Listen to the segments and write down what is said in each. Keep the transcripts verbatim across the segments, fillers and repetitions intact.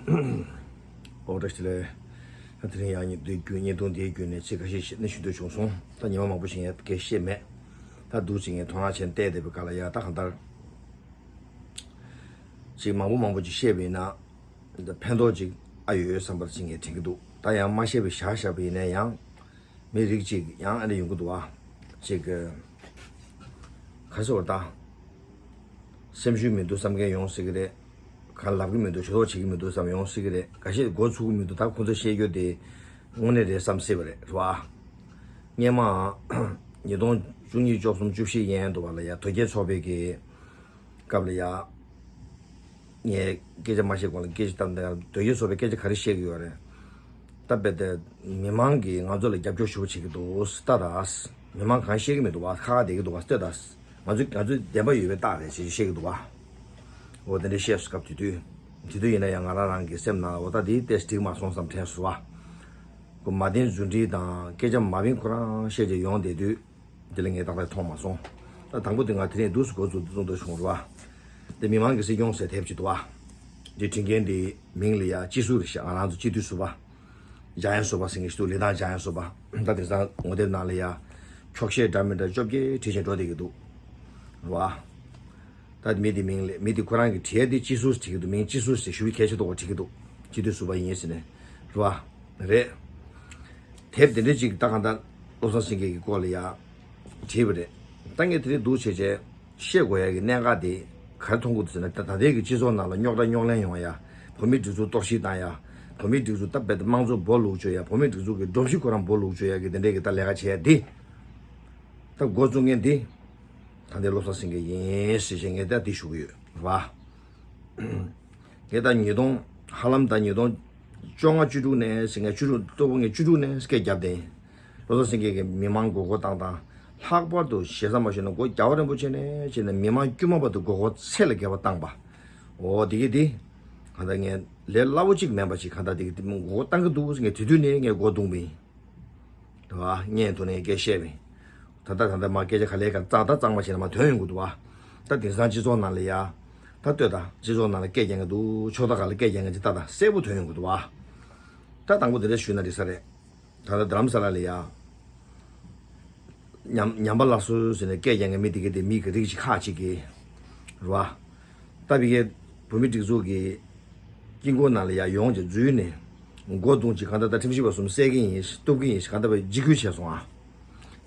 ཨོ་བཀྲ་ཤིས་བདེ་ལེགས། ད་དེ་རིང་ཡང་ཉིན་འདིའི་བརྒྱུད་བརྙན་ཐུང་འདིའི་བརྒྱུད་ནས་ཚིག་ཁ་ཤས་ཤིག་ནི་ཞུ་འདོད་བྱུང་སོང་། ད་ཉི་མ་མང་པོ་ཞིག་ངས་སྐད་བཤད་མེད། ད་འདུག་ཅིག་ངས་དོ་སྣང་བྱས་བལྟས་བསྡད་པའི་སྐབས་ལ་ཡ་ད་གང་ལྟར་ཅིག་མང་པོ་མང་པོ་ཅིག་བཤད་པ་ཡིན་ན་ད་ཕན་ཐོགས་ཅིག་ཨ་ཡོད་ཡོད་བསམ་པར་ཅིག་ངས་དྲན་གྱི་འདུག་ད་ཡང་མ་བཤད་པའི་བཞག་བཞག་པ་ཡིན་ན་ཡང་མི་རིགས་ཅིག་ཡང་ཨ་འདྲ་ཡོང་གི་འདུག་བ། ཅིག་ག་རེ་ཟེར་བ་ད། སེམས་ཤུགས་མི་འདུག་བསམ་མཁན་ཡོང་སྲིད་ཀྱི་རེད། གང་ལབ་ཀྱི་མི་འདུག་ཇུས་གཏོགས་བྱེད་ཀྱི་མི་འདུག་བསམ་ཡོང་སྲིད་ཀྱི་རེད། འགའ་ཤས་མགོ་ཚོས་ཀྱི་མི་འདུག་ད་ཁོང་ཚོས་བཤད་རྒྱུ་དེ་དངོས་གནས་རེད་བསམ་སྲིད་པ་རེད། རེད་བ། སྔོན་མ་ཉིས་སྟོང་བཅུ་གཉིས་བཅུ་གསུམ་བཅུ་བཞི་ཡན་དུ་བ་ལ་ཡ་དོལ་རྒྱལ་ཚོགས་པའི་གི་སྐབས་ལ་ཡ། ངས་སྐད་ཆ་མ་བཤད་གོང་ལ་སྐད་ཆ་བཏང་དང་དོལ་རྒྱལ་ཚོགས་པས་སྐད་ཆ་ག་རེ་བཤད་ཀྱི་ཡོད་རེད། ད་དཔེ་དེ་མི་མང་གིས་ང་ཚོ་ལ་རྒྱབ་སྐྱོར་ཞུ་བ་བྱེད་ཀྱི་འདུག་ལྟ་ད། མི་མང་གང་བཤད་ཀྱི་མི་འདུག་བ། ཁ་ཁ་བསྡད་ཀྱི་འདུག་བ། ལྟོས་ད། ང་ཚོ་ང་ཚོ་བདེན་པ་ཡོད་པའི་རྟགས་རེད་ཅེས་བཤད་ཀྱི་འདུག་བ། འོ་དེ་འདྲ་བཤད་སྐབས་དེ་དུས། དེ་དུས་ཡིན་ན་ཡང་ང་རང་རང་གི་སེམས་ནང་ལ་འོ་ད་དེའི་ཏེས་འགྲིག་མ་སོང་བསམ་དྲན་སོང་བ། ཁོ་མ་བདེན་རྫུན་སྒྲིག་དང་སྐད་ཆ་མ་བིན་ཁོ་རང་བཤད་ཀྱི་ཡོང་བསྡད་དུས། དེ་ལ་ངས་ཏག་ཏག་མཐོང་མ་སོང་། ད་དང་པོ་དེ་ང་དེ་རིང་འདུག་སུ་འགོ་འཛུགས་འཛུགས་འདུག་བྱུང་རུ་བ། དེ་མི་མང་གི་སྲིད་སྐྱོང་ཟེར་ཐེབས་ཀྱི་འདུག་བ། དེ་ཁྲིམས་འགན་དེ་མིང་ལ་ཡ་སྤྱི་ཟུར་རེད་ཤག་ང་རང་ཚོ་སྤྱི་འཐུས་ཟུར་པ། འཇམ་དབྱངས་ཟུར་པ་ཟེར་མཁན་ཞིག་འདུག་ལི་ཐང་འཇམ་དབྱངས་ཟུར་པ། ད་དེང་སང་ངོ་དེབ་ནང་ལ་ཡ། འཁྱོག་བཤད་འདྲ་མི་འདྲ་བཅོ་བརྒྱད་བྲིས་བཞིན་འགྲོ་བསྡད་ཀྱི་འདུག་རུ་བ། ད་མི་དེ་མིང་ལས་མི་དེ་ཁོ་རང་གི་བྲིས་ཡ་དེ་སྤྱི་ཟུར་བྲིས་ཀྱི་འདུག་མིང་སྤྱི་ཟུར་ཟེར་ཞུ་གལ་ཆེ་མདོག་བྲིས་ཀྱི་འདུག་སྤྱི་འཐུས་ཟུར་པ་ཡིན་ཟེར་ནས། རུ་བ། རེད། དེབ་དེ་འདྲ་ཅིག་ད་གང་ལྟར་བློ་བཟང་སེང་གེ་གི་སྐོར་ལ་ཡ། བྲིས་པ་རེད། ད་ངས་དེ་རིང་འདུག་བྱས་བྱས། བཤད་དགོས་ཡ་གི་གནད་འགག་དེ། ག་རེ་མཐོང་གི་འདུག་ཟེར་ན་ད་ད་ལྟའི་གི་སྤྱི་ཚོགས་ནང་ལ་རྙོག་དྲ་རྙོག་གླེང་ཡོང་ཡ། བོད་མི་སྒྲིག་འཛུགས་གཏོར་བཤིག་བཏང་ཡ། བོད་མི་སྒྲིག་འཛུགས་སྟབས་བདེ་དམངས་གཙོ་སྦོ་ལུག་བཅོས་ཡ། བོད་མི་སྒྲིག་འཛུགས་ཀྱི་སྒྲོམ་གཞི་ཁོ་རང་སྦོ་ལུག་བཅོས་ཡ་གི་དེ་འདྲའི་གི་ད་ལས་ཀ་བྱས་ཡ་དེ། ད་འགོ་བཙུགས་མཁན་དེ། ད་ལྟའི་བློ་བཟང་སེང་གེ་ཡིན་ཟེར་བྱས་ངས་ད་འདི་ཞུ་གི་ཡོད་རེད་བ། ངས་ད་ཉིས་སྟོང་ཧ་ལམ་ད་ཉིས་སྟོང་བཅོ་ལྔ་བཅུ་དྲུག་ནས་ཟེར་ངས་བཅུ་དྲུག་ལྟ་བུ་ངས་བཅུ་དྲུག་ནས་སྐད་བརྒྱབ་སྟེ། བློ་བཟང་སེང་གེ་གིས་མི་མང་མགོ་སྐོར་བཏང་དང་། ལྷག་པར་དུ་ཞེ་ས་མ་ཞུས་ན་སྒོ་རྒྱལ་བ་རིན་པོ་ཆེ་ནས་བྱས་ནས་མི་མང་དཀྱུས་མ་བར་དུ་མགོ་སྐོར་ཚད་ལས་བརྒལ་བ་བཏང་པ། འོ་དེ་གི་དེ། གང་ལྟར་ངས་ལས་སླ་བོ་གཅིག་མིན་པ་ཞིག་གང་ལྟར་དེ་གི་དེ་མགོ་སྐོར་བཏང་གི་འདུག་ཟེར་ངས་དེ་དུས་ནས་ངས་མགོ་བརྡུངས་པ་ཡིན། རེད་བ། བརྙན་ཐུང་ནས་སྐད་བཤད་པས། ད་ལྟ་ད་ལྟ་མ་སྐད་ཆ་ག་ལེར་ག་གཙང་ད་གཙང་མ་བྱས་ན་མ་དོན་ཡོང་གི་འདུག་བ། ད་དེང་སང་སྤྱི་ཚོགས་ནང་ལ་ཡ། ད་ལྟོས་དང་སྤྱི་ཚོགས་ནང་ལ་སྐད་རྒྱག་གི་འདུག་ཕྱོགས་མཐའ་ཁག་ལ་སྐད་རྒྱག་མཁན་ཅིག་ད་ད་གསལ་པོ་དོན་ཡོང་གི་འདུག་བ། ད་དང་པོ་དེ་འདྲ་ཞུས་ན་འགྲིག་ས་རེད། ད་ལྟ་རྡ་རམ་ས་ལ་ལ་ཡ། ཉམས་ཉམས་པ་སླར་གསོ་ཟེར་ནས་སྐད་རྒྱག་མཁན་མི་དེ་གའི་དེ་མི་གི་རིགས་ཅིག་ཁག་ཅིག་གིས། རེད་བ། ད་བི་གའི་བོད་མི་སྒྲིག་འཛུགས་ཀྱི་དཀྱིལ་འཁོར་ནང་ལ་ཡ་ཡོང་ཅིག་འཛུལ་ནས་མགོ་བརྡུངས་ཅིག་གང་ལྟར་ད་ཁྲིམས་ཞིབ་པ་གསུམ་བསད་ཀྱི་ཡིན་གཏུབ་ཀྱི་ཡིན་གང་ལྟར་བ་འཇིགས་སྐུལ་བྱས་སོང་ཨ།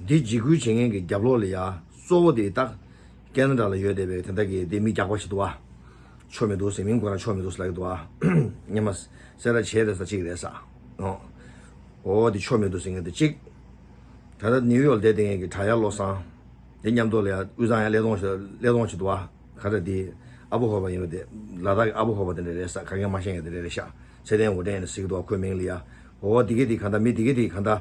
འདི་འཇིགས་སྐུལ་བྱེད་མཁན་གྱི་རྒྱབ་ལོགས་ལ་ཡ་གཙོ་བོ་དེ་ད་ཀེ་ན་ཌ་ལ་ཡོད་བསྡད་པའི་དེ་འདྲ་གི་དེ་མི་རྒྱག་པ་ཞིག་འདུག་ཨ། ཆོ་མི་འདུག་ཟེར་མིང་ཁོ་རང་ཆོ་མི་འདུག་ཟེར་ལབ་ཀྱི་འདུག་ཨ། སྔོན་མ་སེ་ར་བྱེས་རེད་ས་གཅིག་རེད་ས། ཨོ། འོ་དེ་ཆོ་མི་འདུག་ཟེར་མཁན་དེ་གཅིག་ད་ལྟ་ནིའུ་ཡོག་བསྡད་བསྡད་མཁན་གྱི་བྲག་གཡབ་བློ་བཟང་། དེ་མཉམ་དུ་ལ་ཡ་དབུས་གཙང་ཡ་ཀླད་སྟོང་ཞིག་ཀླད་སྟོང་ཞིག་འདུག་ཨ། ག་རེ་དེ། ཨ་བོ་ཧོ་བ་ཡིན་པ་དེ། ལ་དྭགས་ཀྱི་ཨ་བོ་ཧོ་བ་དེ་འདྲ་རེད་ས་ག་གེ་མ་ཤེས་མཁན་དེ་འདྲ་རེད་ཤག་ཚེ་བརྟན་དབང་ལྡན་ཟེར་གྱི་འདུག་ཨ་ཁོའི་མིང་ལ་ཡ། འོ་དེ་གེ་དེ་གང་ལྟར་མི་དེ་གེ་དེ་གང་ལྟར།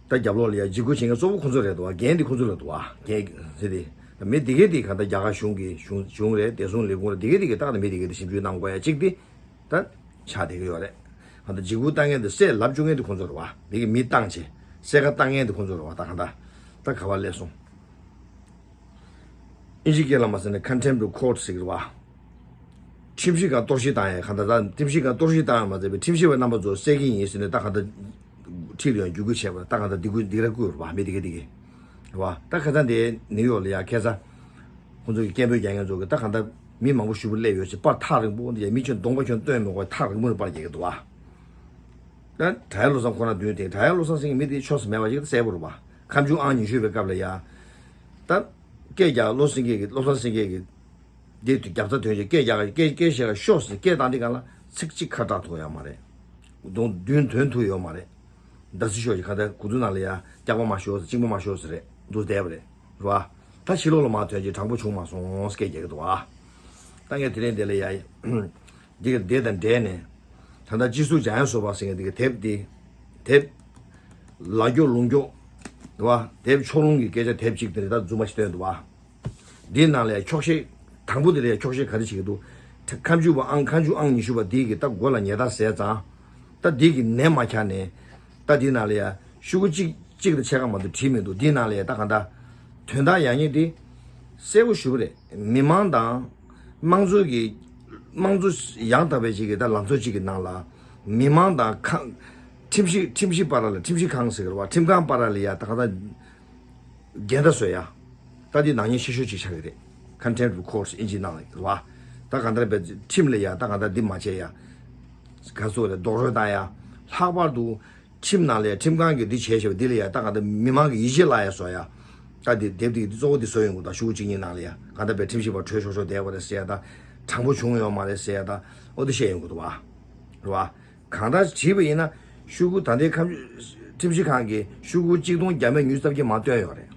ད་རྒྱབ་ལོགས་ལ་ཡ་འཇིགས་སྐུལ་བྱེད་མཁན་གཙོ་བོ་ཁོ་ཚོ་རེད་འདུག་ཨ་འགན་དེ་ཁོ་ཚོ་ལ་འདུག་ཨ་འགན་ཟེར་དེ། མི་དེ་གེ་དེ་གང་ལྟར་རྒྱ་གར་གཞུང་གི་གཞུང་གཞུང་རེད་བདེ་སྲུང་ལས་ཁུངས་རེད་དེ་གེ་དེ་གེ་ཏག་ཏག་མི་དེ་གེ་དེ་ཞིབ་འཇུག་གནང་དགོས་ཡ་གཅིག་དེ། ད། ཆགས་བསྡད་ཀྱི་ཡོད་རེད། གང་ལྟར་འཇིགས་སྐུལ་བཏང་མཁན་དེ་བསད་ལབ་བཅུག་མཁན་དེ་ཁོང་ཚོ་རེད་བ། མི་གི་མི་བཏང་བྱས། བསད་ཁ་བཏང་མཁན་དེ་ཁོང་ཚོ་རེད་བ་ད་གང་ལྟར། ད་ག་བ་སླེབས་སོང་། ཨིན་ཇི་སྐད་ལ་མ་ཟེར་ན་contempt of court ཟེར་གི་རེད་བ། ཁྲིམས་ཞིབ་ཁང་གཏོར་བཤིག་བཏང་ཡས་གང་ལྟར་ད་ཁྲིམས་ཞིབ་ཁང་གཏོར་བཤིག་བཏང་ཡས་མ་ཟད་པའི་ཁྲིམས་ཞིབ་པ་རྣམ་པ་ཚོ་བསད་ཀྱི་ཡིན་ཟེར་ནས་ད་གང་ལྟར། ཁྲིད་ལ་ཡང་བརྒྱུད་སྐུལ་བྱས་པ་ད་གང་ལྟར་སྡིགས་སྐུལ་སྡིགས་ར་བསྐུལ་རེད་བ་མི་དེ་གི་དེ་གི། རེད་བ། ད་ཁ་སང་དེ་ནིའུ་ཡོག་ལ་ཡ་ཁ་སང་། ཁོང་ཚོ་གི་སྐད་འབོད་རྒྱག་མཁན་ཚོ་གི་ད་གང་ལྟར་མི་མང་པོ་ཞེ་པོ་སླེབས་ཡོད་ཅེས་པར་ཐག་རིང་པོ་འདི་ཡ་མི་ཁྱོན་གདོང་པ་ཁྱོན་སྟོན་མི་དགོས་ཐག་རིང་པོ་ནས་པར་རྒྱག་གི་འདུག་བ། ད་བྲག་གཡབ་བློ་བཟང་ཁོ་རང་མདུན་དེ་བྲག་གཡབ་བློ་བཟང་ཟེར་མཁན་མི་དེ་ཆོས་སུ་མེད་པ་ཞིག་ད་གསལ་པོ་རེད་བ། ཁ་མཆུ་ཨང་ཉི་ཤུ་པའི་སྐབས་ལ་ཡ། ད། སྐད་རྒྱག་བློ་སེང་གེ་གི་བློ་བཟང་སེང་གེ་གི། དེ་དུས་རྒྱབ་རྩ་ཐོན་ཞིག་སྐད་རྒྱག་སྐད་སྐད་བཤད་སྐད་ཤོག་ཟེར་སྐད་བཏང་དེ་གང་ལ་ཚིག་གཅིག་ཁ་གྲག་ཐུབ་ཡོད་མ་རེད། གདོང་མདུན་ཐོན་ཐུབ་ཡོད་མ་རེད། ཟླ་ཚེ་ཤོག་ཅིག་ག་ད་གུ་དུ་ནང་ལ་ཡ་སྐྱག་པ་མ་ཤོག་ཟེར་གཅིག་པ་མ་ཤོག་ཟེར་རེད་འདུག་བསྡད་པ་རེད། རེད་བ། ད་ཕྱི་ལོགས་ལ་མ་ཐོན་ཅིག་དྲང་པོ་བྱུང་མ་སོང་སྐད་རྒྱག་གི་འདུག་ཨ། ད་ངས་དེ་རིང་འདི་ལ་ཡ། འདི་གི་འདི་དང་འབྲེལ་ནས། ད་ལྟ་སྤྱི་ཟུར་འཇམ་དབྱངས་ཟུར་པ་ཟེར་མཁན་འདི་གི་དེབ་འདི། དེབ། ལ་མགྱོགས་ལུང་མགྱོགས། རེད་བ། དེབ་ཕྱོགས་ལྷུང་གི་སྐད་ཆ་དེབ་གཅིག་དེ་རེད་ད་རྫུན་མ་ཞིག་བཏོན་འདུག་བ། འདིའི་ནང་ལ་ཡ་འཁྱོག་བཤད། དང་པོ་དེ་ལ་ཡ་འཁྱོག་བཤད་ག་རེ་བྱེད་ཀྱི་འདུག་ཁ་མཆུ་པ་ཨང་ཁ་མཆུ་ཨང་ཉི་ཤུ་པ་འདི་གི་ད་མགོ་ལ་ཉལ་ཐ་ཟས་ཙང་། ད་འདི་གི་ནད་མ་ཁྱག་ནས། ད་འདི་ནང་ལ་ཡ་ཤོག་གུ་གཅིག་གཅིག་དང་ཕྱེད་ཀ་མ་གཏོགས་བྲིས་མི་འདུག་འདི་ནང་ལ་ཡ་ད་གང་ལྟར། དོན་དག་ཡག་ཉེས་འདི། གསལ་པོ་ཞུ་གི་རེད། མི་མང་དང་། དམངས་གཙོའི་གི། དམངས་གཙོ་ཡང་དག་པའི་ཅིག་གི་ད་ལམ་སྲོལ་ཅིག་གི་ནང་ལ་མི་མང་དང་ཁང་ཁྲིམས་ཞིབ་ཁྲིམས་ཞིབ་བར་ལ་ཁྲིམས་ཞིབ་ཁང་ཟེར་གི་རེད་བ། ཁྲིམས་ཁང་བར་ལ་ཡ་ད་ག་ད་འགལ་ཟླ་བཟོ་ཡ། ད་འདི་ནག་ཉེས་ཆེ་ཤོས་ཅིག་ཆགས་ཀྱི་རེད། Contempt of Court ཨིན་ཇི་ནང་ལ་རེད་བ། ད་ག་འདྲ་བའི་ཁྲིམས་ལ་ཡ་ད་ག་ད་འདི་མ་བྱས་ཡ། ག་ཚོད་རེད་རྡོག་རོལ་བཏང་ཡ། ལྷག་པར་དུ་ཁྲིམས་ནང་ལ་ཡ་ཁྲིམས་ཁང་གིས་འདི་བྱས་བྱས་པ་འདི་ལ་ཡ་ད་ག་ད་མི་མང་གི་ཡིད་ཆེས་བརླག་ཡ་བཟོ་ཡ། ད་འདི་དེབ་འདི་གཙོ་བོ་འདི་བཟོ་ཡོང་གི་ད་ཤོག་གུ་གཅིག་གཉིས་ནང་ལ་ཡ་ག་ད་བའི་ཁྲིམས་ཞིབ་པ་བྲོས་ཤོག་ཤོག་བསྡད་པ་རེད་ཟེར་ཡ། ད་དྲང་པོ་བྱུང་ཡོད་མ་རེད་ཟེར་ཡ། ད་ཨོ་འདི་བཤད་ཡོང་གི་འདུག་བ། རེད་བ། གང་ལྟར་བྱས་པ་ཡིན་ན་ཤོག་གུ་ད་ལྟའི་ཁམས་ཁྲིམས་ཞིབ་ཁང་གིས་ཤོག་གུ་གཅིག་སྟོང་བརྒྱ་མེད་ཉི་ཤུ་རྩ་བརྒྱད་མར་བཏོན་ཡོད་རེད།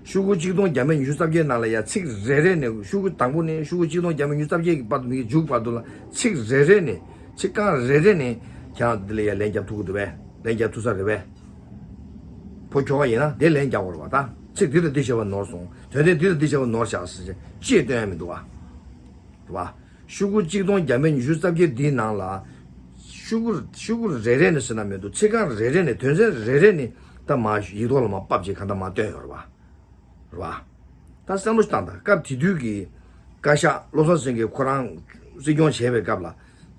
ཤོག་གུ་གཅིག་སྟོང་བརྒྱ་མེད་ཉི་ཤུ་རྩ་བརྒྱད་ནང་ལ་ཡ་ཚིག་རེ་རེ་ནས་ཤོག་གུ་དང་པོ་ནས་ཤོག་གུ་གཅིག་སྟོང་བརྒྱ་མེད་ཉི་ཤུ་རྩ་བརྒྱད་ཀྱི་བར་དུ་མི་མཇུག་བར་དུ་ལ་ཚིག་རེ་རེ་ནས་ཚིག་རྐང་རེ་རེ་ནས་ཁྱེད་རང་འདི་ལ་ཡ་ལན་རྒྱབ་ཐུབ་ཀྱི་འདུག་པས། ལན་རྒྱབ་ཐུབ་ས་རེད་པས། ཕོ་ཁྱོ་ག་ཡིན་ན་དེ་ལན་རྒྱག་དགོས་རེད་བ། ད་ཚིག་འདི་དང་འདི་བྱས་པ་ནོར་སོང་། དོན་ཚན་འདི་དང་འདི་བྱས་པ་ནོར་བཞག་ཟེར་ཅེས་སྟོན་ཡ་མི་འདུག་བ། རེད་བ། ཤོག་གུ་གཅིག་སྟོང་བརྒྱ་མེད་ཉི་ཤུ་རྩ་བརྒྱད་འདིའི་ནང་ལ། ཤོག་གུ་ཤོག་གུ་རེ་རེ་ནས་ཟེར་ན་མི་འདུག་ཚིག་རྐང་རེ་རེ་ནས་དོན་ཚན་རེ་རེ་ནས་ད་མ་ཡིག་ཐོག་ལ་མ་ཕབ་ཅིག་གང་ལྟར་མ་བཏོན་ཡོད་རེད་བ། རེད་བ། ད་བསམ་བློ་ཞིག་བཏང་དང་། སྐབས་དེ་དུས་ཀྱི་བཀའ་ཤག་བློ་བཟང་སེང་གེ་ཁོ་རང་སྲིད་སྐྱོང་བྱས་པའི་སྐབས་ལ།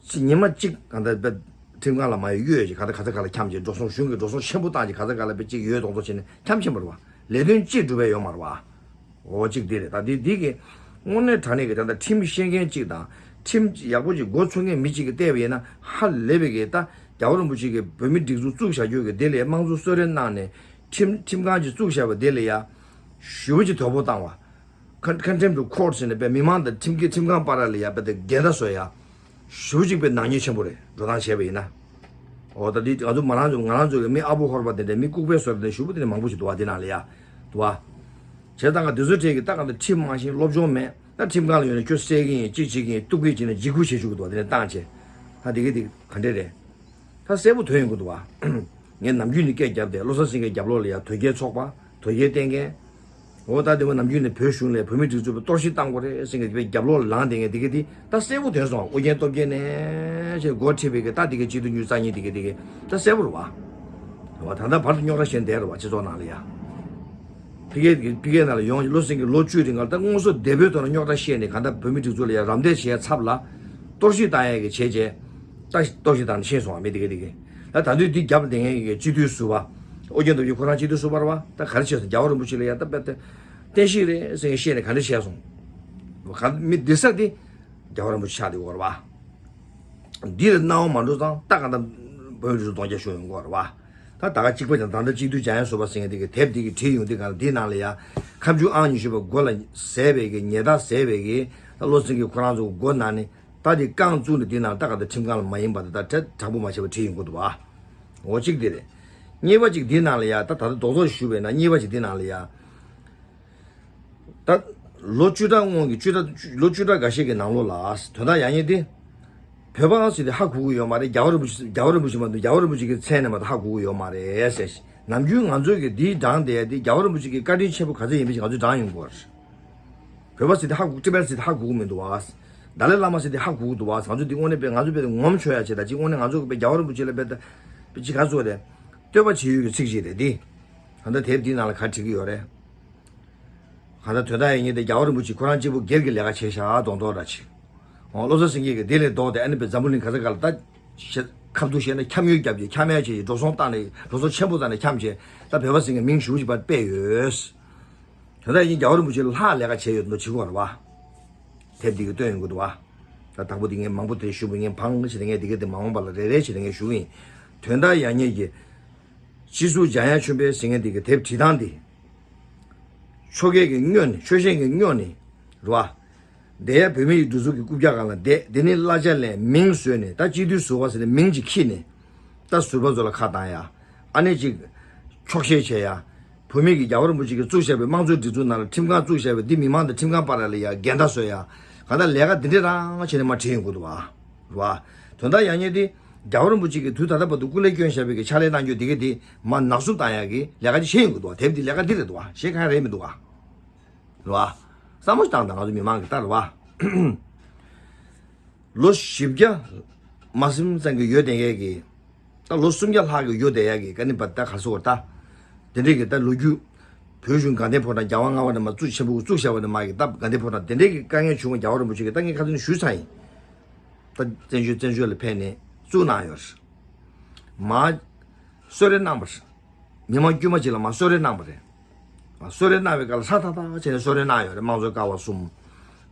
ཅིག་ཉི་མ་གཅིག་གང་ལྟར་ཁྲིམས་ཁང་ལ་མ་གཡོལ་ཅིག་གང་ལྟར་ག་ཚ་ག་ལ་འཁྱམས་ཅིག་འགྲོ་སོང་གཞུང་གིས་འགྲོ་སོང་ཆེན་པོ་བཏང་ཅིག་ག་ཚ་ག་ལ་བས་ཅིག་ཡོད་དོག་དོག་བྱས་ནས་འཁྱམས་ཕྱིན་པ་རེད་བ། ལས་དོན་ཅིག་འགྲུབ་པ་ཡོད་མ་རེད་བ། འོ་གཅིག་འདི་རེད། ད་འདི་འདི་གི་དངོས་གནས་དྲང་གནས་ཀྱི་ད་ལྟ་ཁྲིམས་ཤེས་མཁན་གཅིག་དང་ཁྲིམས་ཡག་པོ་ཅིག་མགོ་ཚོས་མཁན་མི་གཅིག་གིས་བལྟས་པ་ཡིན་ན་ཧ་ལས་པའི་གི་ད་རྒྱལ་བ་རིན་པོ་ཆེ་གིས་བོད་མི་སྒྲིག་འཛུགས་བཙུགས་བཞག་རྒྱུ་གི་དེ་ལ་དམངས་གཙོ་གསོལ་རས་གནང་ནས་ཁྲིམས་ཁྲིམས་ཁང་ཅིག་བཙུགས་བཞག་པ་དེ་ལ་ཡ་ཞེ་པོ་ཅིག་དོ་ཕོག་བཏང་བ། Con- Contempt of Court ཟེར་ནས་པའི་མི་མང་དང་ཁྲིམས་ཀྱི་ཁྲིམས་ཁང་བར་ལ་ཡ་པའི་དེ་འགལ་ཟླ་བཟོ་ཡ། ཞེ་པོ་ཅིག་པའི་ནག་ཉེས་ཆེན་པོ་རེད། འགྲོ་སྟངས་བྱས་པ་ཡིན་ན། འོ་ད་འདི་ང་ཚོ་མ་རང་ཚོ་ང་རང་ཚོ་གི་མི་ཨ་བོ་ཧོར་པ་དེ་འདྲ་མི་ལྐུགས་པའི་བཟོ་འདྲ་ཞེ་པོ་དེ་འདྲ་མང་པོ་ཞིག་འདུག་བ། འདི་ནང་ལ་ཡ་འདུག་བ། བྱས་ཙང་ང་འདི་ཚོའི་གྲས་ཀྱི་ད་གང་ལྟར་ཁྲིམས་མང་ཞིང་སློབ་སྦྱོང་མེད་ན་ཁྲིམས་ཁང་ལ་ཡོད་ན་ཁྱོད་བསད་ཀྱི་ཡིན་གཅིག་བྱེད་ཀྱི་ཡིན་གཏུག་གི་ཡིན་བྱས་ནས་འཇིགས་སྐུལ་བྱེད་བཅུག་གི་འདུག་བ། དེ་འདྲ་བཏང་བྱས། ད་འདི་གི་འདི་ག་འདྲ་རེད། ད་གསལ་པོ་ཐོན་ཡོང་གི་འདུག་བ། ངས་ནམ་རྒྱུན་ནས་སྐད་བརྒྱབ་བསྡད། བློ་བཟང་སེང་གེའི་རྒྱབ་ལོགས་ལ་ཡ་དོལ་རྒྱལ་ཚོགས་པ། དོལ་རྒྱལ་བསྟེན་མཁན། འོ་ད་དེ་བ་ནམ་རྒྱུན་ནས་བོད་གཞུང་ལ་བོད་མི་སྒྲིག་འཛུགས་པ་གཏོར་བཤིག་བཏང་དགོས་རེད་ཟེར་མཁན་དེ་བའི་རྒྱབ་ལོགས་ལ་ལངས་བསྡད་མཁན་དེ་ག་དེ་ད་གསལ་པོ་ཐོན་སོང་། ཨོ་རྒྱན་སྟོབས་རྒྱལ་ནས་ཞེས་འགོ་ཁྲིད་པའི་གི་ད་དེ་ག་སྤྱི་འཐུས་ཉི་ཤུ་རྩ་གཉིས་དེ་ག་དེ་ག་ད་གསལ་པོ་རེད་བ། འོ་ད་ལྟ་བར་དུ་རྙོག་དྲ་བཤད་བསྡད་རེད་བ། སྤྱི་ཚོགས་ནང་ལ་ཡ། ཕ་གིའི་ཕ་གིའི་ནང་ལ་ཡོང་བློ་སེང་གི་ལོ་བཅུ་རིང་ག་ལ་ད་དངོས་སུ་བདེ་པོའི་ཐོག་ནས་རྙོག་དྲ་བཤད་ནས་གང་ལྟར་བོད་མི་སྒྲིག་འཛུགས་ལ་ཡ་རམ་འདེགས་བྱས་ཚབ་ལ་གཏོར་བཤིག་བཏང་ཡས་ཀྱི་བྱས་རྗེས། ད་གཏོར་བཤིག་བཏང་ནས་ཤེས་སོང་བ། མི་དེ་ག་དེ་ག་ད་ད་དུས་འདི་རྒྱབ་ལ་བསྡད་མཁན་གྱི་སྤྱི་འཐུས་ཟུར་པ། ཨོ་རྒྱན་སྟོབས་རྒྱལ་ཁོ་རང་སྤྱི་འཐུས་ཟུར་པ་རེད་བ། ད་ག་རེ་བྱས་སོང་། རྒྱལ་བ་རིན་པོ་ཆེ་ལ་ཡ་ད་དཔེ་ད་བསྟན་བཤིག་རེད་ཟེར་མཁན་བཤད་ནས་ག་འདྲ་བྱས་སོང་། ག་མི་འདི་ས་དེ་རྒྱལ་བ་རིན་པོ་ཆེ་ཆགས་བསྡད་ཡོད་རེད་བ། འདི་ལ་སྣང་བ་མ་འགྲོ་ཙང་ད་གང་ལྟར་བོད་མི་རིགས་སུ་གདོང་རྒྱག་ཤོར་ཡོང་གི་ཡོད་རེད་བ། ད་ད་ག་གཅིག་པ་ཀྱང་ད་ལྟ་སྤྱི་འཐུས་འཇམ་དབྱངས་ཟུར་པ་ཟེར་མཁན་དེ་གི་དེབ་འདི་གི་བྲིས་ཡོང་དུས་གང་ལ་འདིའི་ནང་ལ་ཡ་ཁ་མཆུ་ཨང་ཉི་ཤུ་པ་མགོ་ལ་བཟས་པའི་གི་ཉེས་རྡུང་བཟས་པའི་གི་ད་བློ་སེང་གེ་ཁོ་རང་ཚོ་མགོ་ན་ནས་ད་དེ་རྐང་བཙུགས་ནས་འདི་ནང་ད་ག་ད་ཁྲིམས་ཁང་ལ་མ་ཡིན་པ་ད་ད་དྲག་པོ་མ་བྱས་པ་བྲིས་ཡོང་གི་འདུག་བ། འོ་གཅིག་དེ་རེད། གཉིས་པ་གཅིག་འདིའི་ནང་ལ་ཡ་ད་ད་ལྟ་རྡོག་རྡོག་ཞུས་པས་ན་གཉིས་པ་གཅིག་འདིའི་ནང་ལ་ཡ། ད་ལོ་བཅུ་ཕྲག་སྔོན་གྱི་བཅུ་ཕྲག་ལོ་བཅུ་ཕྲག་འགའ་ཤས་ཀྱི་ནང་ལོགས་ལ་དོན་དག་ཡག་ཉེས་དེ། བོད་པ་ཟེར་དེ་ཧ་གོ་གི་ཡོད་མ་རེད། རྒྱལ་བ་རིན་པོ་ཆེ་རྒྱལ་བ་རིན་པོ་ཆེ་མ་གཏོགས་རྒྱལ་བ་རིན་པོ་ཆེ་གི་མཚན་ནས་མ་གཏོགས་ཧ་གོ་གི་ཡོད་མ་རེད་ཟེར། ནམ་རྒྱུན་ང་ཚོས་ཀྱི་འདིའི་བགྲང་བསྡད་དེ་རྒྱལ་བ་རིན་པོ་ཆེ་གི་བཀའ་དྲིན་ཆེན་པོ་ག་ཚོད་ཡིན་པ་ཞིག་ང་ཚོས་བགྲང་ཡོང་གི་ཡོད་རེད། བོད་པ་ཟེར་དེ་ཧ་གོ་ཊི་བེཊ་ཟེར་དེ་ཧ་གོ་གི་མི་འདུག་བ། ཏཱ་ལའི་བླ་མ་ཟེར་དེ་ཧ་གོ་གི་འདུག་བ། ང་ཚོ་འདི་དངོས་གནས་དཔེ་ང་ཚོ་དཔེ་དེ་ངོམ་ཆོག་ཡ་བྱེད་ད་ཅིག་དངོས་གནས་ང་ཚོ་གི་དཔེ་རྒྱལ་བ་རིན་པོ་ཆེ་ལ་དཔེ་ད་དཔེ་ཅིག་ག་ཚོད་རེད། བསྟོད་པ་བྱེད་ཡུལ་གྱི་ཚིག་ཅིག་རེད་འདི། ད་ལྟ་དེབ་འདིའི་ནང་ལ་ག་བྲིས་ཀྱི་ཡོད་རེད། གང་ལྟར་དོན་དག་ཡིན་ངེས་ཏེ་རྒྱལ་བ་རིན་པོ་ཆེ་ཁོ་རང་གཅིག་པུ་སྒེར་གྱི་ལས་ཀ་བྱས་ཤག་མདོག་མདོག་འདྲ་ཅིག་འོ་བློ་བཟང་སེང་གེ་གིས་དེ་ལས་ལྡོག་སྟེ་ཨ་ནི་པའི་འཛམ་བུ་གླིང་ག་ས་ག་ལ་ད་ཁ་ཐུག་བཤད་ན་འཁྱམ་ཡུལ་རྒྱབ་ཀྱི་འཁྱམ་ཡ་བྱས་ཀྱི་འགྲོ་སོང་བཏང་ནས་འགྲོ་སོང་ཆེན་པོ་བཏང་ནས་འཁྱམ་བྱས་ད་བོད་པ་ཟེར་མཁན་མིང་ཞུ་ཅིག་པར་སྤེལ་ཡོད། དོན་དག་ཡིན་རྒྱལ་བ་རིན་པོ་ཆེ་ལ་ལྷག་ལས་ཀ་བྱས་ཡོད་མདོག་བྱེད་ཀྱི་ཡོད་རེད་བ། དེབ་འདི་གིས་སྟོན་ཡོང་གི་འདུག་བ། ད་དང་པོ་འདི་ངས་མང་པོ་དེ་ཞུ་བ་ངས་ཕངས་བྱས་ཏེ་ངས་འདི་ག་དེ་མ་འོངས་པ་ལ་རེ་རེ་བྱས་ཏེ་ངས་ཞུ་གི་ཡིན། དོན་དག་ཡག་ཉེས་ཀྱི། སྤྱི་ཟུར་འཇམ་དབྱངས་ཆོས་འཕེལ་ཟེར་མཁན་དེ་གི་དེབ་བྲིས་སྟངས་དེ། ཆོལ་ཁའི་གི་སྨྱོ་ནི་ཆོལ་ཞེན་གི་སྨྱོ་ནི། རེད་བ། འདས་ཡ་བོད་མི་ཡི་སྒྲིག་འཛུགས་ཀྱི་རྐུབ་བཀྱག་སྒང་ལ་བསྡད་དེ་ནི་གླ་ཆ་ལེན་མིང་བཟོས་ནས་ད་སྤྱི་འཐུས་ཟུར་པ་ཟེར་ནས་མིང་ཅིག་ཁྱེར་ནས། ད་ཟུར་པ་ཚོ་ལ་ཁ་བཏང་ཡ། ཨ་ནེ་ཅིག་འཁྱོག་བཤད་བྱས་ཡ། བོད་མི་གི་རྒྱལ་བ་རིན་པོ་ཆེ་གིས་བཙུགས་བཞག་པའི་དམངས་གཙོའི་སྒྲིག་འཛུགས་ནང་ལ་ཁྲིམས་ཁང་བཙུགས་བཞག་པའི་འདི་མི་མང་དང་ཁྲིམས་ཁང་བར་ལ་ཡ་འགལ་ཟླ་བཟོ་ཡ། གང་ལྟར་ལས་ཀ་འདི་འདྲ་རང་བྱས་ནས་མར་བྲིས་ཡོང་གི་འདུག་བ། རེད་བ། དོན་དག་ཡག་ཉེས་དེ། རྒྱལ་བ་རིན་པོ་ཆེ་གིས་དུས་ད་ལྟ་བར་དུ་སྐུ་ལས་བསྐྱོན་བཞག་པའི་གི་ཕྱག་ལས་གནང་རྒྱུ་འདི་ག་དེ་མར་ནག་བསུབ་བཏང་ཡག་གི་ལས་ཀ་ཅིག་བྱེད་ཡོང་གི་འདུག་བ། དེབ་འདི་ལས་ཀ་འདི་རེད་འདུག་བ། གཞན་གང་ཡང་རེད་མི་འདུག་བ། རེད་བ། བསམ་བློ་ཞིག་བཏང་དང་ང་ཚོ་མི་མང་གི་ལྟར་རེད་བ། ལོ་བཞི་བརྒྱ་མ་ཟིན་ཙམ་གྱི་ཡོད་བསྡད་མཁན་གྱི། ད་ལོ་སུམ་བརྒྱ་ལྷག་གི་ཡོད་བསྡད་ཡག་གི་ཀ་ནི་པ་ད་ག་སོ་ད། དེ་འདྲས་ཀྱི་ད་ལོ་རྒྱུས། བོད་གཞུང་དགའ་ལྡན་ཕོ་བྲང་རྒྱལ་དབང་ལྔ་པ་ནས་མར་བཙུགས་ཆེན་པོ་བཙུགས་བཞག་པ་ནས་མར་གྱི་ད་དགའ་ལྡན་ཕོ་བྲང་དེ་འདྲས་ཀྱི་དཀའ་ངལ་བྱུང་བ་རྒྱལ་བ་རིན་པོ་ཆེ་གིས་ད་ངས་ཁ་སང་ཞུས་ཚར་ཡིན། ད་བཙན་བྱོལ་བཙན་བྱོལ་ལ་ཕེབས་ནས་བཙུགས་གནང་ཡོད་རེད། མ་གསོལ་རས་གནང་བ་རེད། མི་མང་དཀྱུས་མ་ཅིག་ལ་མ་གསོལ་རས་གནང་བ་རེད། གསོལ་རས་གནང་བའི་སྐབས་ལ་ཧྲ་ཐག་ཐག་བྱས་ནས་གསོལ་རས་གནང་ཡོད་རེད། དམངས་གཙོའི་ཀ་བ་གསུམ།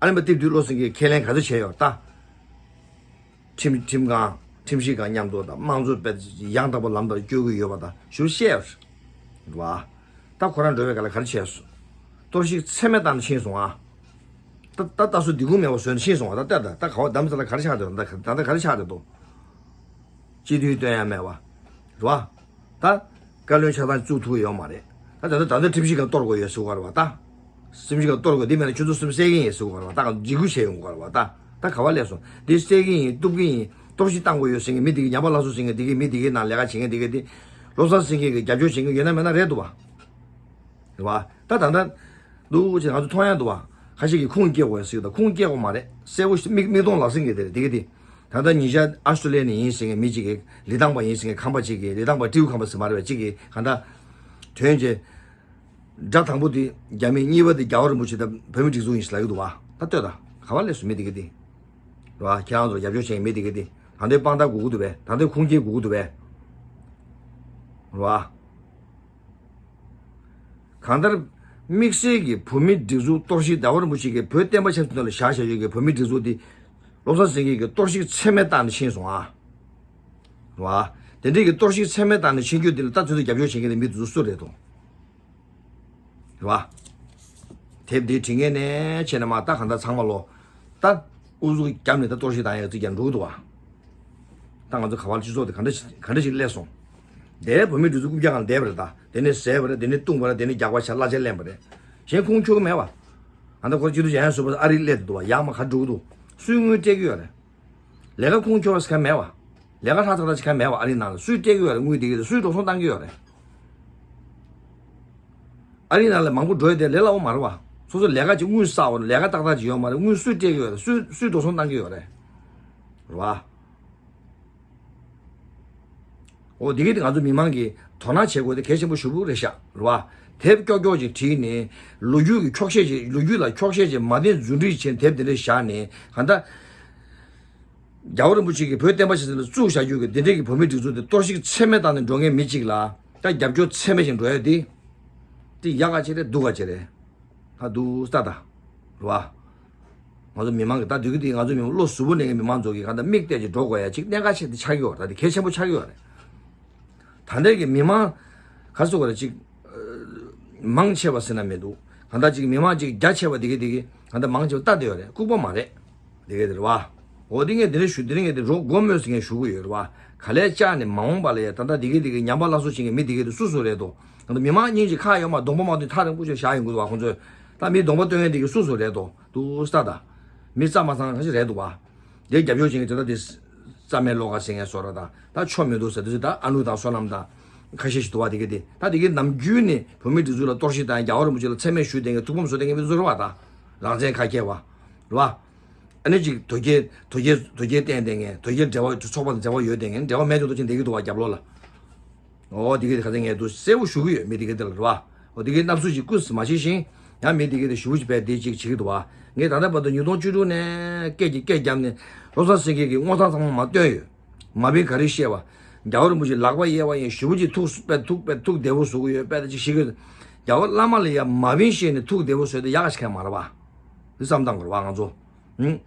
ཨ་ནི་མ་ཏིབ་ཏིབ་བློ་སེང་གེས་ཁས་ལེན་ག་ཚོད་བྱས་ཡོད་ད། ཁྲིམས་ཁྲིམས་ཁང་ཁྲིམས་ཞིབ་ཁང་མཉམ་དུ་དང་དམངས་གཙོ་དཔེ་ཡང་དག་པ་ལམ་དུ་བསྐྱོད་ཀྱི་ཡོད་པ་དང་ཞུ་བཤད་ཡོད་རེད་བ། ད་ཁོ་རང་འགྲོ་བའི་སྐབས་ལ་ག་རེ་བྱས་སོང་། གཏོར་བཤིག་ཚད་མེད་བཏང་ནས་ཕྱིན་སོང་ཨ། ད་ད་ལྟ་སུ་སྡིག་ཁུངས་མེད་པ་བཟོས་ནས་ཕྱིན་སོང་བ། ད་ལྟ་ད་ད་ག་བ་གདམ་ས་ལ་ག་རེ་ཆགས་འདུག་ད་ད་ལྟ་ག་རེ་ཆགས་བསྡད་འདུག་སྤྱི་འཐུས་སྟོན་ཡ་མེད་བ། རེད་བ། ད་བཀའ་བློན་ཆགས་སྡང་བཙུགས་ཐུབ་ཡོད་མ་རེད། ད་ད་ད་ད་ཁྲིམས་ཞིབ་ཁང་གཏོར་དགོས་ཡོད་ཟེར་བ་རེད་བ་ད། ཁྲིམས་ཞིབ་ཁང་གཏོར་དགོས་འདི་མེད་ན་ཁྱོད་ཚོ་སེམས་གསལ་གྱི་ཡིན་ཟེར་བ་རེད་བ་ད། འཇིགས་སྐུལ་བྱས་ཡོང་བ་རེད་བ་ད། ད་ག་བ་སླེབས་སོང་འདི་གསལ་གྱི་ཡིན་གཏུབ་ཀྱི་ཡིན་གཏོར་བཤིག་བཏང་དགོས་ཡོད་ཟེར་མཁན་མི་དེ་གི་ཉམས་པ་སླར་གསོ་བྱེད་མཁན་དེ་གི་མི་དེ་གི་ནང་ལས་ཀ་བྱེད་མཁན་དེ་གི་དེ། བློ་བཟང་སེང་གེ་གི་རྒྱབ་སྐྱོར་བྱེད་མཁན་ཡོད་ན་མེད་ན་རེད་འདུག་བ། རེད་བ། ད་ད་ལྟ། འདུག་ཅེས་ང་ཚོ་མཐོང་ཡ་འདུག་བ། ཁ་ཤས་ཀྱིས་ཁུངས་སྐྱེལ་དགོས་ཟེར་གྱི་འདུག་ཁུངས་སྐྱེལ་དགོས་མ་རེད། གསལ་པོ་ཞིག་མིག་མིག་མཐོང་ལག་ཟིན་གྱི་དེ་རེད་དེ་གི་དེ། ད་ལྟ་ཉེ་ཆར་ཨ་སི་ཀྲོ་ལི་ཡ་ནས་ཡིན་ཟེར་མཁན་མི་གཅིག་གིས་ལི་ཐང་པ་ཡིན་ཟེར་མཁན་ཁམས་པ་གཅིག་གིས་ལི་ཐང་པ་ཏྲིའུ་ཁམས་པ་ཟེར་མ་རེད་པས་གཅིག་གིས་གང་ལྟར། དོན་བྱས། སྒྲ་དང་པོ་དེ་རྒྱ་མི་གཉིས་པ་དེ་རྒྱལ་བ་རིན་པོ་ཆེ་དང་བོད་མི་སྒྲིག་འཛུགས་ཡིན་ཟེར་ལབ་ཀྱི་འདུག་བ། ད་ལྟོས་དང་ག་བ་སླེབས་སོང་མི་དེ་གི་དེ། རེད་བ། ཁྱེད་རང་ཚོར་རྒྱབ་སྐྱོར་བྱེད་མཁན་མི་དེ་གི་དེ་ད་ལྟའི་དཔང་རྟགས་དགོས་ཀྱི་འདུག་པས། ད་ལྟའི་ཁུངས་སྐྱེལ་དགོས་ཀྱི་འདུག་པས། རེད་བ། གང་ལྟར། དམིགས་བསལ་གྱི་བོད་མིའི་སྒྲིག་འཛུགས་གཏོར་བཤིག་ཟླ་བ་རིན་པོ་ཆེ་གིས་བོད་བསྟན་པ་ཆབ་སྲིད་ནང་ལ་བཞག་བཞག་ཡོད་ཀྱི་བོད་མིའི་སྒྲིག་འཛུགས་འདི། བློ་བཟང་སེང་གེ་གིས་གཏོར་བཤིག་ཚད་མེད་བཏང་ནས་ཕྱིན་སོང་ཨ། རེད་བ། དེ་འདྲའི་གི་གཏོར་བཤིག་ཚད་མེད་བཏང་ནས་ཕྱིན་རྒྱུ་འདི་ལ་ད་དུང་རྒྱབ་སྐྱོར་བྱེད་མཁན་དེ་མི་དེ་ཚོ་སུ་རེད་དོ། རེད་བ། དེབ་འདི་བྲིས་མཁན་ནས་བྱས་ནས་མ་ད་གང་ལྟར་ཚང་མ་ལོ། ད་ཨུ་ཚུགས་བརྒྱབ་ནས་ད་གཏོར་བཤིག་བཏང་ཡག་རྩིས་རྒྱག་འགྲོ་གི་འདུག་བ། ད་ང་ཚོ་ག་བར་སྤྱི་ཚོགས་དེ་ག་འདྲ་ཞིག་ག་འདྲ་ཞིག་སླེབས་སོང་། དེ་བོད་མི་སྒྲིག་འཛུགས་རྐུབ་བཀྱག་སྒང་བསྡད་པ་རེད་ད། དེ་ནས་བཟས་པ་རེད། དེ་ནས་བཏུངས་པ་རེད། དེ་ནས་རྒྱག་པ་བྱས་གླ་ཆ་ལེན་པ་རེད། གཞན་ཁུངས་འཁྱོལ་གི་མེད་བ། ཨ་ད་ཁོ་སྤྱི་འཐུས་ཡང་ཡང་ཟུར་པ་ཨ་རི་སླེབས་འདུག་བ། ཡག་མ་ག་འགྲོ་གི་འདུག་སུས་དངུལ་སྤྲད་ཀྱི་ཡོད་རེད། ལས་ཀ་ཁུངས་འཁྱོལ་བ་ཞིག་ག་མེད་བ། ལས་ཀ་ཧྲ་ཐག་ཐག་ཅིག་ག་མེད་བ། ཨ་རིའི་ནང་ལ་སུས་སྤྲད་ཀྱི་ཡོད་རེད། དངུལ་དེ་གི་དེ་སུས་འགྲོ་སོང་བཏང་གི་ཡོད་རེད། ཨ་རིའི་ནང་ལ་མང་པོ་འགྲོ་ཡོད་དེ་ལས་སླ་བོ་མ་རེད་བ། སོ་སོ་ལས་ཀ་ཅིག་དངུལ་བསགས་པ་ལས་ཀ་ཏག་ཏག་ཅིག་ཡོད་མ་རེད། དངུལ་སུས་སྤྲད་ཀྱི་ཡོད་རེད། སུས་སུས་འགྲོ་སོང་བཏང་གི་ཡོད་རེད། རེད་བ། འོ་དེ་གི་དེ་ང་ཚོ་མི་མང་གིས་དོ་སྣང་བྱེད་དགོས་དེ་གལ་ཆེན་པོ་ཞེ་པོ་རེད་ཤག་རེད་བ། དེབ་ཀྱོག་ཀྱོག་ཅིག་བྲིས་ནས་ལོ་རྒྱུས་ཀྱི་འཁྱོག་བཤད་ཅིག་ལོ་རྒྱུས་ལ་འཁྱོག་བཤད་ཅིག་མ་བདེན་རྫུན་སྒྲིག་བྱས་དེབ་དེ་འདྲ་བཞག་ནས་གང་ལྟར། རྒྱལ་བ་རིན་པོ་ཆེ་གིས་བོད་བསྟན་པ་ཆབ་སྲིད་ལ་བཙུགས་བཞག་རྒྱུ་གི་འདི་འདྲའི་གི་བོད་མི་སྒྲིག་འཛུགས་དེ་གཏོར་བཤིག་ཚད་མེད་བཏང་ནས་འགྲོ་མཁན་མི་གཅིག་ལ་ད་རྒྱབ་སྐྱོར་ཚད་མེད་ཅིག་འགྲོ་ཡ་དེ། དེ་ཡག་ག་ཅིག་རེད་སྡུག་ག་ཅིག་རེད། ད་སྡུག་ས་ད། རེད་བ། ང་ཚོ་མི་མང་གི་ད་འདུག་གི་དེ་ང་ཚོ་མི་མང་བློ་གཟུ་བོ་ནས་མི་མང་ཚོ་གི་གང་ལྟར་མིག་བལྟས་ཅིག་འགྲོ་དགོས་ཡ་ཅིག་གནད་འགག་ཆེ་དེ་ཆགས་ཀྱི་ཡོད་རེད། ད་དེ་གལ་ཆེན་པོ་ཆགས་ཀྱི་ཡོད་རེད། ད་ལྟའི་གི་མི་མང་ག་ཚོད་ག་རེ་ཅིག་མང་ཆེ་བ་ཟེར་ན་མི་འདུག་གང་ལྟར་ཅིག་མི་མང་ཅིག་རྒྱ་ཆེ་བ་དེ་གི་དེ་གི་གང་ལྟར་མང་ཆེ་བ་ལྟ་བསྡད་ཡོད་རེད། ལྐུགས་པ་མ་རེད། དེ་གི་དེ་རེད་བ། འོ་དེ་ངས་དེ་འདྲ་ཞུ་དེ་རིང་ངས་དེ་རོགས་མགོ་སྨོས་ཟེར་ངས་ཞུ་གི་ཡོད་རེད་བ། ག་ལས་བཅག་ནས་མ་འོངས་པ་ལ་ཡ་ད་ལྟ་དེ་གི་དེ་གི་ཉམས་པ་སླར་གསོ་བྱེད་མཁན་མི་དེ་གི་དེ་སུ་སུ་རེད་དོ། གང་ལྟར་མི་མང་སྙིང་རྗེ་ཁ་ཡོད་མ་གདོང་པ་མ་མཐུན་ཐག་རིང་པོ་ཅིག་བཞག་ཡོང་གི་འདུག་བ་ཁོང་ཚོས། ད་མི་གདོང་པ་སྟོན་མཁན་དེ་གི་སུ་སུ་རེད་དོ། འདུག་ས་ད། མི་རྩ་མ་ཚང་ཁ་ཤས་རེད་འདུག་བ། དེ་རྒྱབ་སྐྱོར་བྱེད་མཁན་དེ་ད་དེ། རྩ་མེད་བློ་དགའ་ཟེར་མཁན་བཟོ་འདྲ་དང་ད་ཆོ་མི་འདུག་ཟེར་དུས་ད་ཨ་ནུ་དང་བསོད་ནམས་དང་། ཁ་ཤས་ཤིག་འདུག་བ་དེ་གི་དེ་ད་དེ་གི་ནམ་རྒྱུན་ནས་བོད་མིའི་སྒྲིག་འཛུགས་ལ་གཏོར་བཤིག་དང་རྒྱལ་བ་རིན་པོ་ཆེ་ལ་མཚན་སྨད་ཞུས་བསྡད་མཁན་ཐུགས་ཕམ་བཟོ་བསྡད་མཁན་མི་འདུག་ཟེར་བ་ད། རང་བཙན་ཁ་སྐྱེལ་བ། རེད་བ། ཨ་ནི་ཅིག་དོལ་རྒྱལ་དོལ་རྒྱལ་དོལ་རྒྱལ་བསྟེན་བསྡད་མཁན་དོལ་རྒྱལ་འབྲེལ་བ་ཚོགས་པ་དང་འབྲེལ་བ་ཡོད་བསྡད་མཁན་འབྲེལ་བ་མེད་དུ་འདུག་ཅིང་བསྡད་ཀྱི་འདུག་བ་རྒྱབ་ལོགས་ལ། འོ་དེ་གས་དེ་ག་ཚོད་ངས་འདུག་གསལ་པོ་ཞུ་གི་ཡོད། མི་དེ་གས་དེ་ལ་རེད་བ། འོ་དེ་གས་སྣབས་ཚུལ་ཞིག་བསྐུར་མ་བྱེད་བཞིན་ཡང་མི་དེ་གས་དེ་ཞུ་བ་ཅིག་བས་དེ་ཅིག་བྱེད་ཀྱི་འདུག་བ། ངས་ད་ལྟ་བར་དུ་ཉིས་སྟོང་བཅུ་དྲུག་ནས་སྐད་ཀྱིས་སྐད་བརྒྱབ་ནས་བློ་བཟང་སེང་གེ་གི་དངོས་བཏང་ཚང་མ་མ་བཏོན་ཡོད། མ་བིན་ག་རེ་བཤད་བ། རྒྱལ་བ་རིན་པོ་ཆེ་ལག་པ་གཡས་པ་ཡིན་ཞུ་བ་ཅིག་ཐུགས་པད་ཐུགས་པད་ཐུགས་བདེ་བོ་བཟོ་གི་ཡོད་པད་ཅིག་བཤད་གི། རྒྱལ་བ་བླ་མ་ལ་ཡ་མ་བིན་བཤད་ནས་ཐུགས་བདེ་བོ་བཟོས་ཏེ་ཡག་ཞིག་མཁན་མ་རེད་བ། འདི་བསམ་སྟངས་ག་རེ་བ་ང་ཚོ། ཧུམ།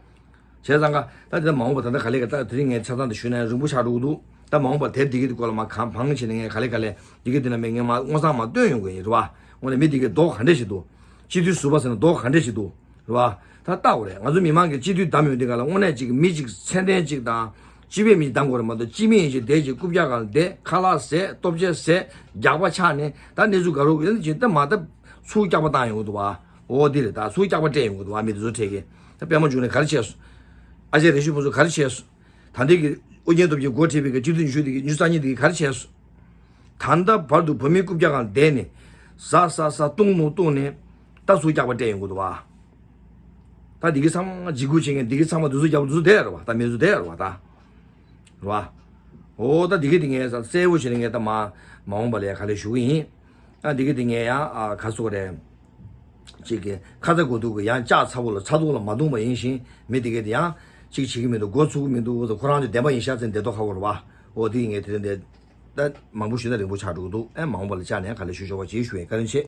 བྱས་ཙང་ཀ་ད་དེ་མ་འོངས་པ་ད་ལྟ་ག་ལེ་ག་ད་དེ་རིང་ངས་ཆ་ཚང་དུ་ཞུས་ན་རིང་པོ་ཆགས་འགྲོ་གི་འདུག་ད་མ་འོངས་པ་དེབ་འདི་གི་སྐོར་ལ་མ་གང་བང་བྱས་ནས་ངས་ག་ལེ་ག་ལེ་འདི་གི་འདི་ན་མེད་ངས་མ་དངོས་བཟང་མ་སྟོན་ཡོང་གི་ཡིན་རེད་བ། དངོས་གནས་མི་འདི་གི་མདོག་ག་འདྲ་ཞིག་འདུག་སྤྱི་འཐུས་ཟུར་པ་ཟེར་ན་མདོག་ག་འདྲ་ཞིག་འདུག་རེད་བ། ད་ལྟ་བ་རེད། ང་ཚོ་མི་མང་གི་སྤྱི་འཐུས་བདམས་ཡོང་དུས་ག་ལ་དངོས་གནས་ཅིག་མི་ཅིག་མཚན་ལྡན་ཅིག་དང་སྤྱི་པའི་མི་བདམས་དགོས་རེད་མ་གཏོགས་སྤྱི་མི་ཡིན་ཞིག་དེ་ཅིག་རྐུབ་བཀྱག་སྒང་བསྡད་ཁ་ལག་བཟས་ལྟོ་ཆས་བཟས་རྒྱག་པ་ཆགས་ནས་ད་གནས་ཚུལ་ག་རེ་ཡོད་ཅིག་ད་མ་ད་ཚུར་སྐྱག་པ་བཏང་ཡོང་གི་འདུག་བ། འོ་འདི་རེད། ད་ཚུར་སྐྱག་པ་སྤྲད་ཡོང་གི་འདུག་བ། མི་དེ་ཚོ་འཕྲད་ཀྱི། ད་པད་མ་འབྱུང་གནས་ག་རེ་བྱས་སོང་། ཨ་ཅེ་རེ་ཞུ་ཕུན་ཚོགས་ག་རེ་བྱས་སོང་། ད་ལྟའི་གི་ཨོ་རྒྱན་སྟོབས་རྒྱལ་འགོ་ཁྲིད་པའི་གི་སྤྱི་འཐུས་ཉི་ཤུ་དེ་གི་ཉི་ཤུ་རྩ་གཉིས་དེ་གི་ག་རེ་བྱས་སོང་། ད་ལྟ་བར་དུ་བོད་མིའི་རྐུབ་བཀྱག་སྒང་བསྡད་ནས་ཟ་ཟ་ཟ་བཏུང་མོ་བཏུང་ནས་ད་ཚུར་སྐྱག་པ་སྤྲད་ཡོང་གི་འདུག་བ། ད་འདི་གི་ཚང་མ་འཇིགས་སྐུལ་བྱེད་མཁན་འདི་གི་ཚང་མ་འདི་ཚོ་རྒྱབ་འདི་ཚོ་བསྡད་རེད་བ། ད་མི་ཚོ་བསྡད་རེད་བ་ད། རེད་བ། འོ་ད་འདི་གི་འདི་ངས་གསལ་པོ་བྱས་ནས་ངས་ད་མ་མ་འོངས་པ་ལ་ཡ་ག་ལེ་ཞུ་གི་ཡིན། ཨ་འདི་གི་འདི་ངས་ཡང་ཨ་ག་ཚོད་རེད། ཅིག་གི་ཁ་ཚ་དགོས་གཏུག་གི་ཡང་ལྕགས་ཚ་པོ་ལ་ཚ་གདུང་ལ་མ་གདུང་བ་ཡིན་ཞིང་མི་དེ་གས་དེ་ཡང་ གཅིག་བྱེད་ཀྱི་མི་འདུག་འགོ་ཚུགས་ཀྱི་མི་འདུག་ཁོ་རང་ཚོ་བདེན་པ་ཡིན་ཤག་ཚེ་འདས་ཐོག་ཁ་བོར་བ། འོ་དེ་ཡིན་ངས་དེ་འདྲ་འདི་ད་མང་པོ་ཞུས་ན་རིང་པོ་ཆགས་འགྲོ་གི་འདུག་ཨེ་མ་འོངས་པ་ལ་བཅར་ནས་ག་ལེར་ཞུ་ཆོག་པ་ཅིག་ཞུ་ཡིན། བཀའ་དྲིན་ཆེ།